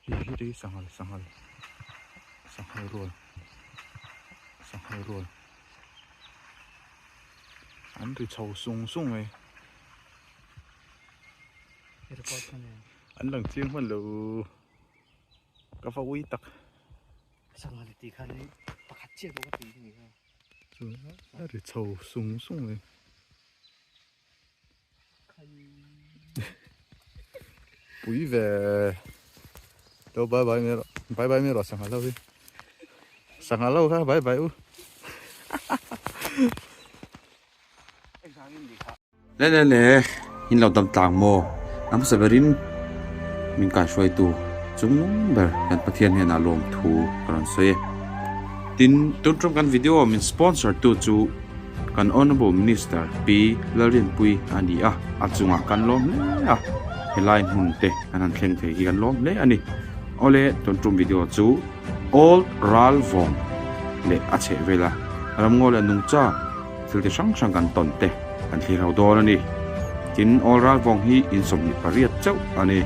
Hei hi te hi sanghal sanghal sanghal rual sanghal rual an ri chho sung sung mai an lang chiang hman lo ka va ui tak. Sanghal tih khan pakhat chiah pawh ka tih hi ni kha. Chu a ri chho sung sung mai. Pui ve lo bye bye mai rawh bye bye mai rawh sangha lo hi sangha lo kha bye bye u. Le le le in lo dam tlang maw a hmasa berin min kaihruaitu chung ber kan Pathian hnenah lawm thu ka rawn sawi e. Tin tun tum kan video min sponsor tu chu Kan Honourable Minister Pi Lalrinpuii a ni a, a chungah kan lawm hle a, helai hmun te kan han thleng thei hi kan lawm hle a ni. Awle, tun tum video chu Old Ral Vawng leh a chheh vela ramngaw leh nungcha thil ti hrang hrang kan tawn te kan thlir ho dawn a ni. Tin, Old Ral Vawng hi in 28 chauh a ni.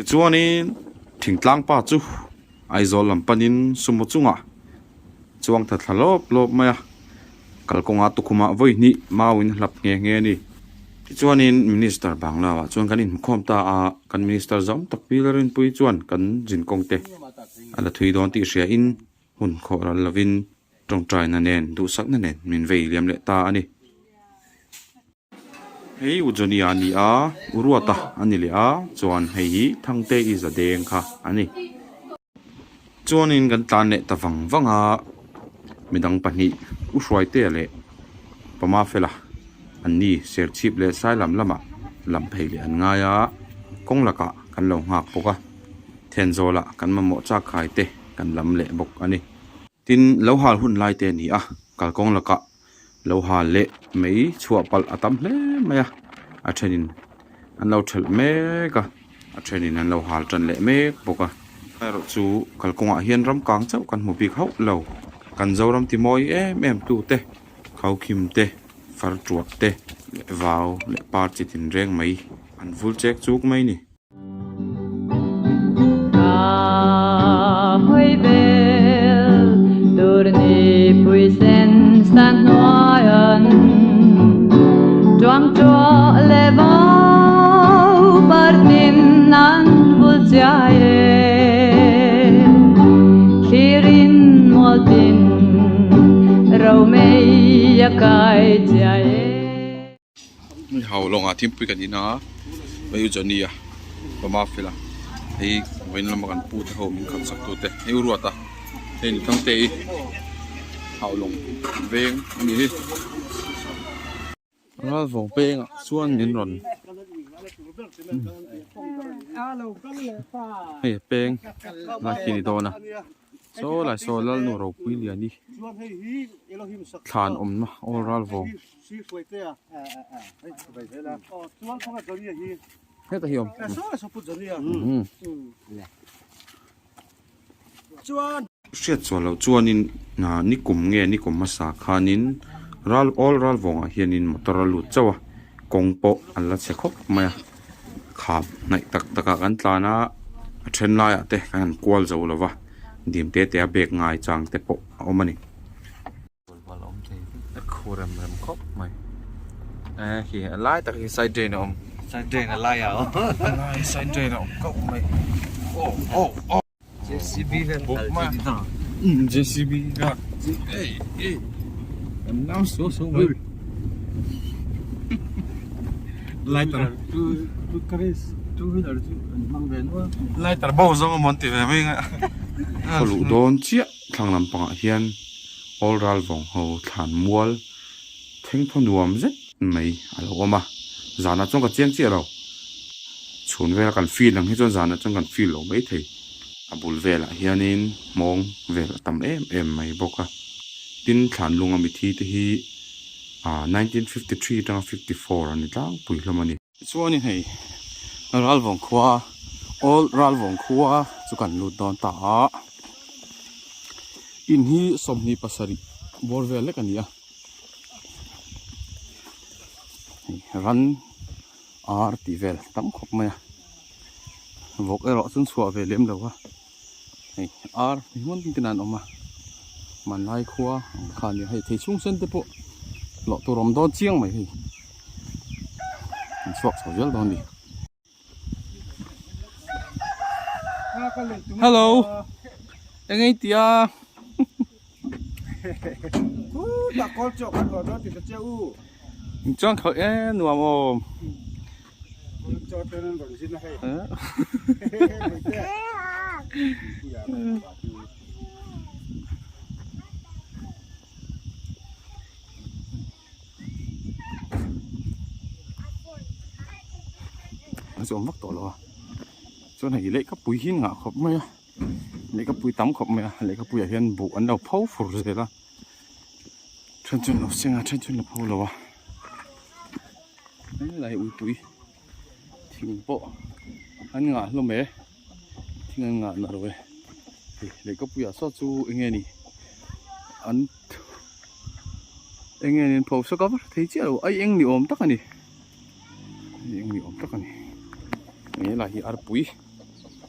Tichuanin thingtlang pa chu Aizawl lam panin sumo chungah chuang tha thla lawp lawp mai a, kalkawngah tukhumah vawi hnih mauin a hlap nghe nghe a ni. Tichuanin Minister Bangla ah chuan kan inhmukhawm ta a, kan Minister zawm tak Pi Lalrinpuii chuan kan zinkawng te a la thui dawn tih hria in hun khawh ral lovin tawngtaina nen duhsakna nen min vei liam leh ta a ni. Hei U Johnny a ni a, U Ruata a ni leh a, chuan hei hi Thangte i za deng kha a ni. Chuanin kan tlan leh ta vang vang a, midang pahnih U Hruaitea leh Pama Fela an ni Serchhip leh Sailam lamah lam phei leh an ngai a, kawng lakah kan lo nghak bawk a, Thenzawlah kan mamawh chak khai te kan lam leh bawk a ni. Tin, lo hal hun lai te a ni a, kalkawng lakah lo hal leh mai chhuah palh a tam hle mai a, a thenin an lo thelh mek a, a thenin an lo hal tan leh mek bawk a. Erawh chu kalkawngah hian ram kang chauh kan hmu bik hauh lo, kan Zoram ti mawi em em tu te, khaukhim te, far tuah te leh vau leh par chi tinreng mai an vul chek chuk mai a ni. Hei hau lawngah thingpui kan in a hei u Johnny a Pama fela hei vawiin lama kan pu te ho min khalh sak tu te hei u Ruata hei ni Thangte i hau lawng veng a ni hi ral vawng pengah chuan min rawn hei a peng lai khi a ni dawn a. Saw lai saw Lalnu ropui lian i thlan awmna awl ral vawng heta hi awm hriat chuan loh chuanin nikum nge nikum hmasa khanin ral awl ral vawngah hianin motor a lut chauh a kawng pawh an la chhe khawp mai a. Kham hnaih tak takah kan tlan a, a then laiah te kan han kual zo lo va, dim te te a bag ngai chang te pawh a awm a ni. A khu rem rem khawp mai e khi a lai tak hi side drain a awm. Side drain a lai a awm. A lai side drain a awm kauh mai aw aw aw. JCB hian kal chi ti ta. JCB ka ei ei kan nau so so mai. Lighter two karis two wheeler chu an hmang ve nual. Lighter bo zawng a mawn ti ve mai nga. Khaw luh dawn chiah thlang lampangah hian all ral vawng ho thlan mual thengthaw nuam zet mai a lo awm a zanah chuan ka chiang chiah lo. Chhun vela kan feel ang hi chuan zanah chuan kan feel lo mai thei. A bul velah hianin hmawng vel a tam em em mai bawk a. Tin, thlan lunga mithi te hi Ah 1953 atanga 54 a ni tlangpui hlawm a ni. Chuanin hei Ralvawng khua Old Ralvawng khua chu kan lut dawn ta a. In hi 27 bawr vel lek a ni a. Hei ran ar tih vel tam khawp mai a. Vawk erawh chuan chhuah ve lem lo a. Hei ar hmun tin an awm a hmanlai khua ang kha a nia hei thei chhung sen te pawh hlawh tur awm dawn chiang mai hei an chhuak chho zel dawn a ni. Hello eng ei tia chuan kho e nuam awm. A chu awm vak tawh lo a chuan hei lehkhapui hi nghah khawp mai a lehkhapui tam khawp mai a lehkhapuiah hian buh an lo pho fur zel a then chu an lo seng a then chu an lo pho lo a. Helai uipui thing pawh an ngah hlawm e thing an ngah nalh e hei lehkhapuiah saw chu eng nge ni an eng nge ni an pho sawk a va hre thei chiah lo ai eng ni awm tak a ni ai eng ni awm tak a ni helai hi arpui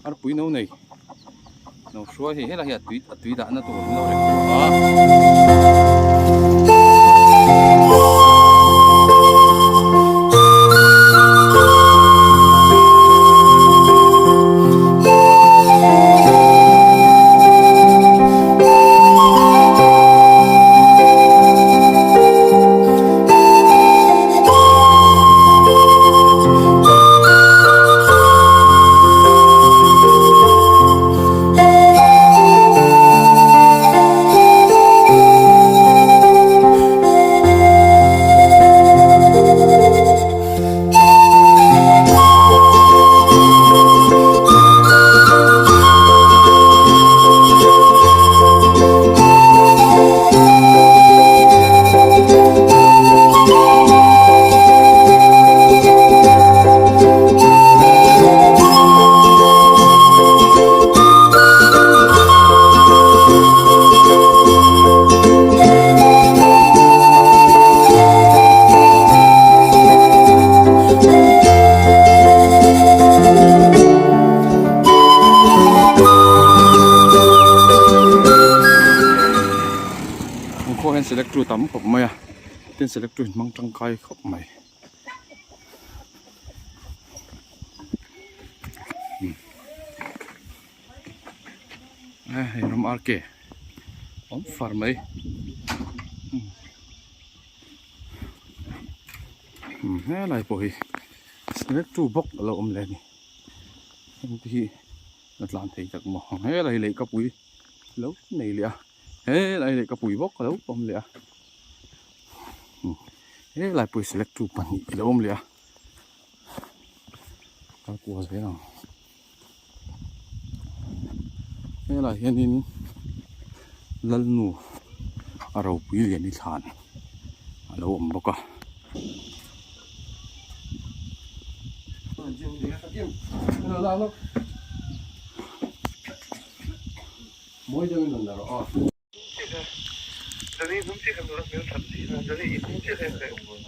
arpui no nei no hruai hei helai hi a tui a tui dahna tur an lo rek bawk a. Khaw hian select tu tam khawp mai a tin select tu in hmang tangkai khawp mai. Hei ram ar ke awm far mai helai pawh hi select tu bawk a lo awm leh a ni heng te hi la tlan thei tak maw helai lehkapui lo nei leh a. Helai lehkapui bawk a lo awm leh a helai pawh hi select tu pahnih a lo awm leh a kal kual zel ang helai hianin lalnu a ropui lian hi thlan a lo awm bawk a.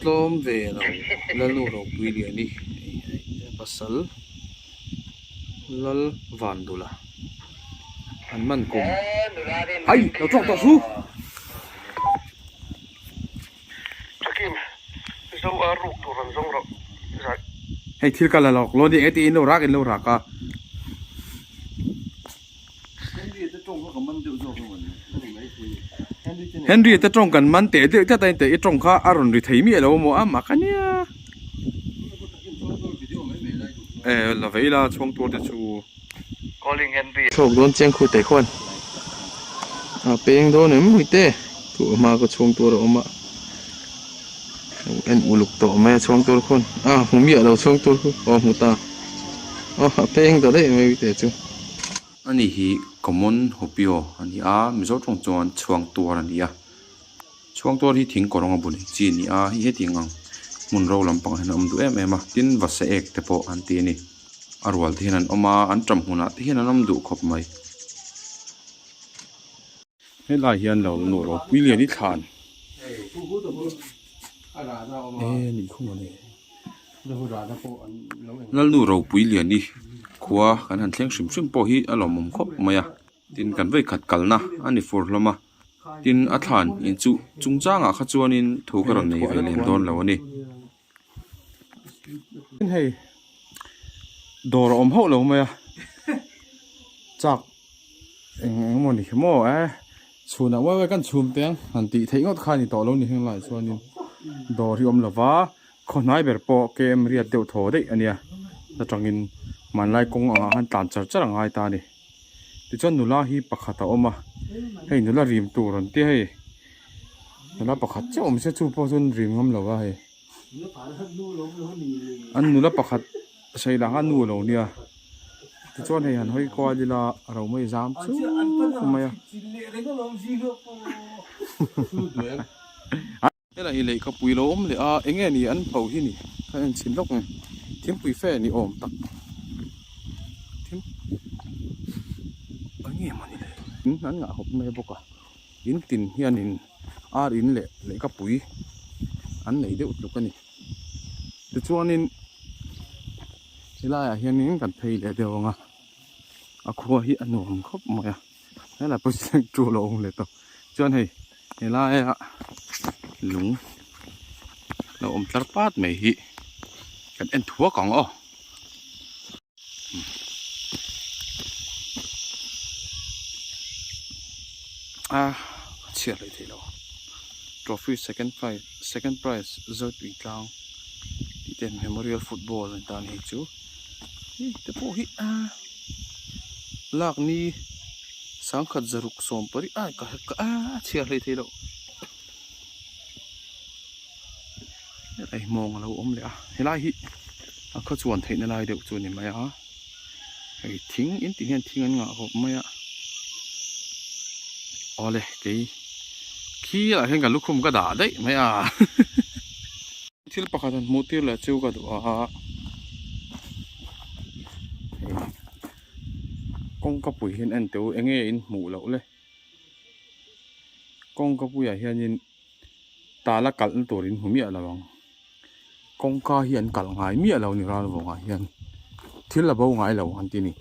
Tlawm ve lo Lalnu ropui lian hi pasal Lal Vandula an man kum ai lo tawk tawh su. Hei thil ka la lawk lo ni eng tiin lo rak in lo rak a. Henry te tawng kan man teh deuh tlat a inteh i tawng kha a rawn ri thei miah lo maw a mak a nia e la vei la chhawng tur te chu. Thlawk dawn chiang khu teh khuan a peng dawn em hmui te thu a hma ka chhawng tur a awm a en uluk tawh mai a chhawng tur khuan a hmu miah lo chhawng tur khu aw hmu ta aw a peng ta daih mai teh chu. Ani hi Common Hopio a ni a, Mizo tawng chuan chhuang tuar a ni a. Chhuangtuar hi thing kawr anga bun chi a ni a hei hetiang ang hmun ro lampangah hian a awm duh em em a tin va se ek te pawh an ti a ni a rual te hian an awm a an ṭam hmunah te hian an awm duh khawp mai. Helai hian lo nu ropui lian i thlan Lalnu ropui lian i khua kan han thleng hrim hrim pawh hi a lawmawm khawp mai a tin kan vei khat kalna a ni fur hlawm a tin a thlan in chu chungchangah kha chuanin thu ka rawn nei ve lem dawn lo a ni. Hei dawr a awm hauh lo mai a chak eng eng emaw ni khi maw e chhunah uai uai kan chhum teh ang han tih theih ngawt kha a ni tawh lo ni heng laiah chuanin dawr hi a awm lo va khawhnai ber pawh km riat deuh thaw daih a nia atangin hmanlai kawng angah khan tlan char char a ngai ta a ni tichuan nula hi pakhat a awm a hei nula rim tur an tia hei nula pakhat chiah awm se chu pawh chuan rim ngam lo a hei an nula pakhat sawi lah kha nu a lo nia tichuan hei han hawi kual ila a ro mai zam chuk mai a. Helai hi lehkhapui lo awm leh a eng nge ni an pho hi ni ka en chhin lawk ang thingpui fe ni awm tak thing eng nge mawni le in an ngah hawp mai bawk a in tin hianin ar in leh lehkhapui an nei deuh tluk a ni tichuanin helaiah hianin kan phei leh deuh ang a a khua hi a nuam khawp mai a helai pawh chu tul a awm leh tawh chuan hei helaia lung lo awm tlar pat mai hi kan en thuak ang aw. A chhiat leh theih lo trophy second prize second prize zawtui tlang tih te memorial football an tan hei chu hei te pawh hi a lak ni sangkhat zaruk sawm pariat ai ka ka a chhiar hlei thei loh helai mawng a lo awm leh a helai hi a khaw chuan theihna lai deuh chu a ni mai a hei thing in tih hian thing an ngah khawp mai a awle kei khi ah hian ka lukhum ka dah daih mai a thil pakhat han hmuh tir leh chu ka duh a hei kawngka pui hian en teh u eng nge in hmuh loh le kawngka puiah hianin tala kalhna tur in hmu miah lo ang kawngka hi an kalh ngai miah lo ni ral vawngah hian thil a bo ngai lo an ti ni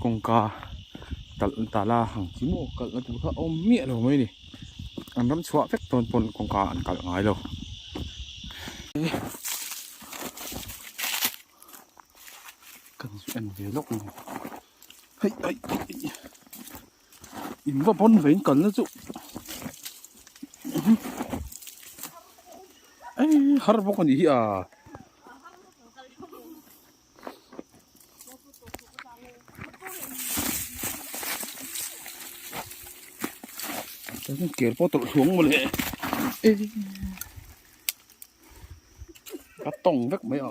kawngka kalh tala ang chi maw kalhna tur kha a awm miah lo mai a ni an ram chhuah vek dawn pawn kawngka an kalh ngai lo. Kan zu en ve lawk ang hei ai ai in va pawn ve in kalna chu ei har bawk a nih hi a. Ker pawh tawlh hluang mawle Ka tawng vek mai a.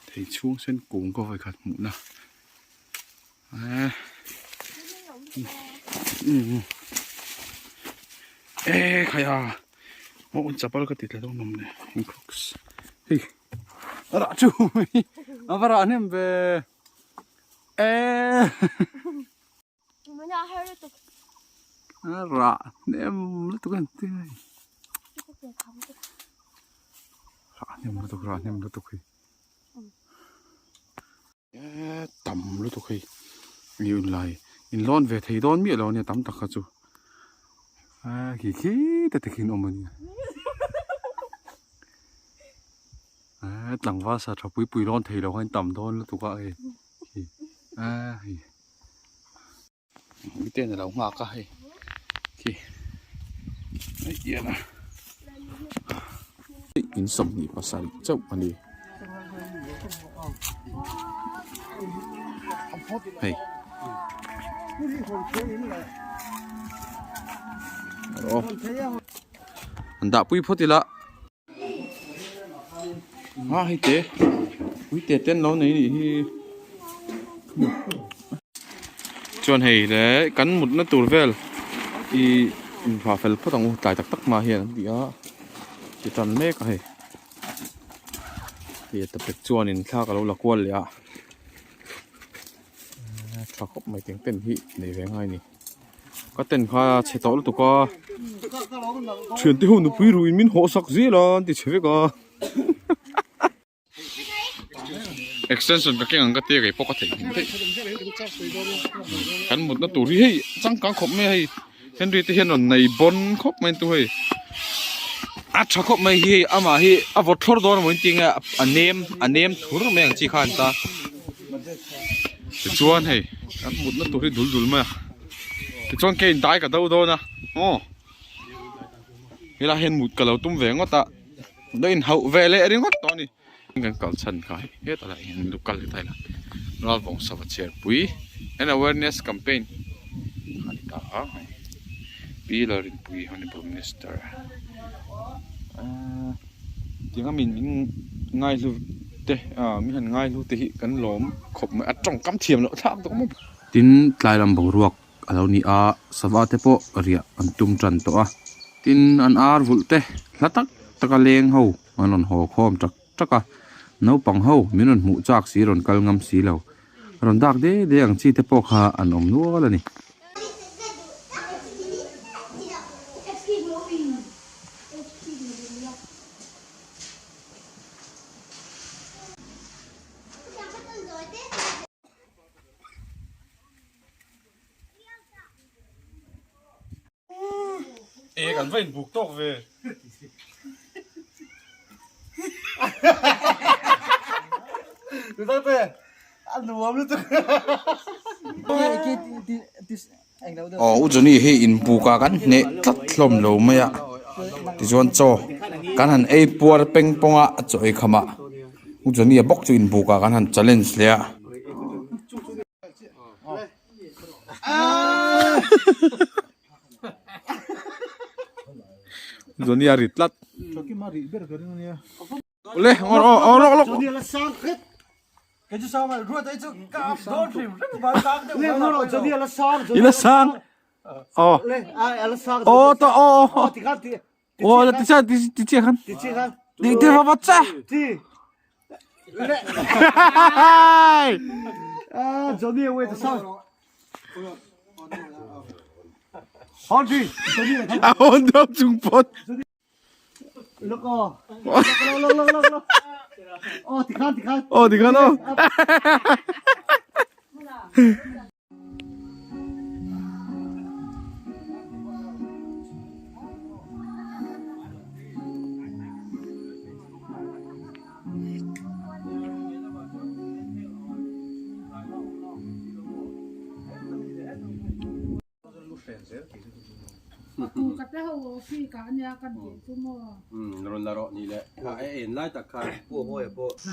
Thei chhung sen kung ka vawi khat hmuhna. E khai a aw an chapal ka ti tla dawn awm le in crocs hei a rah chu a va rah hnem ve e a rah hnem lutuk a ni rah hnem lutuk rah hnem lutuk hi. Eee tam lutuk hei mi hun lai in lawn ve thei dawn miah lo ania tam tak kha chu eee khi khi te te khian awm ania eee tlangval sa tha pui pui lawn thei lo khan tam dawn lutuk a hei eee hei. Miten a lo nghak a hei khi hei hian a in 27 chauh a ni hei. Aw. An dah pui phawt ila. A hei te ui te ten lo nei nih hi. Chuan hei le kan mutna tur vel i inhah fel phawt ang u tlai tak tak hma hian an ti a ti tan mek a hei. Hei a tapek chuanin thla ka lo la kual leh a tha khawp mai teng ten hi nei ve ngai a ni. Ka ten kha chhe tawh lutuk a thiante ho nupui ruih min hawh sak zel a an ti chhe vek a extension ka keng ang ka tia kei pawh ka theih hmel daih kan mutna tur hi hei changkang khawp mai a hei Henry te hian rawn nei bawn khawp mai tu hei a tha khawp mai hi hei amah hi a vawt thlawr dawn emaw in ti nge a nem a nem thur mai ang chi kha an ta. Tichuan hei kan mutna tur hi dul dul mai a tichuan keiin dai ka do dawn a aw helai hian mut ka lo tum ve ngawt a lo inhauh ve leh ringawt tawh a ni kan kal chhan kha hei hetah lah hian lu kal ta ila Ralvawng sava chhiarpui and awareness campaign a ni ta a hei Pi Lalrinpuii Honourable Minister ahh. Tiang a min min ngaihlu te ah min han ngaihlu te hi kan lawm khawp mai a tawngkam thiam loh thlak tawh maw. Tin tlai lam boruak a lo ni a sava te pawh riah an tum tan tawh a tin an ar vulh te hla tak tak a leng ho an rawn haw khawm tak tak a naupang ho min rawn hmuh chak si rawn kal ngam si lo rawn dak de de ang chi te pawh kha an awm nual a ni. E kan va inbuk tawk ve. Aw u Johnny hi inbuk a kan hneh tlat hlawm lo mai a tichuan chaw kan han ei puar peng pawng a chaw ei kham ah u Johnny a bawk chu inbuk ah kan han challenge leh a. Johnny a ri tlat. Ule ngor aw aw lok lok. Ila sang. Aw. Aw ta aw aw. Aw la ti cha ti ti che khan. Ti ti va va cha. Johnny away the sound. Honji. A hon deuh chung pot. Look oh. Look look look look look. Oh, ti khan ti khan. Oh ti khan aw.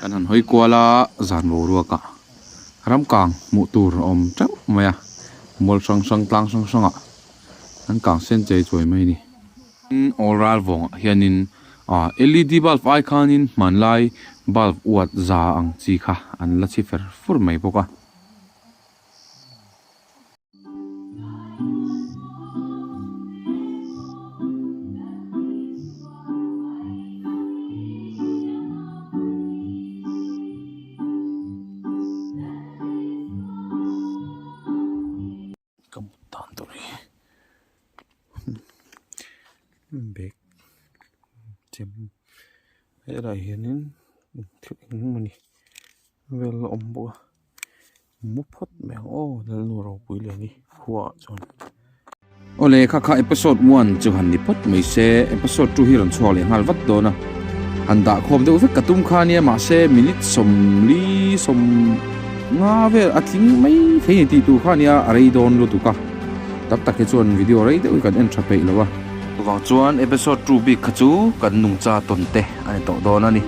Kan han hawi kual a zan boruak ah ram kang hmuh tur a awm teuh mai a mual hrang hrang tlang hrang hrang ah an kang sen chei chuai mai a ni. Awl ral vawng ah hianin ah led bulb ai khanin hmanlai bulb uat za ang chi kha an la chhi fer fur mai bawk a. Ka mut dan tur hi bag chem helaiah hianin thil eng emawni vel a awm bawk a. Mu phawt mai ang aw Lalnu ropui leh ni khua ah chuan. Awle kha kha episode 1 chu han ni phawt mai se episode 2 hi rawn chhuak leh nghal vat dawn a han dah khawm deuh vek ka tum kha nia mahse minute 40 50 vel a tling mai thei ni tih tur kha nia a rei dawn lutuk a tam tak hi chuan video rei deuh hi kan en tha peih lo a. Chuvang chuan episode 2 bik kha chu kan nungcha tawn te a ni tawh dawn a ni.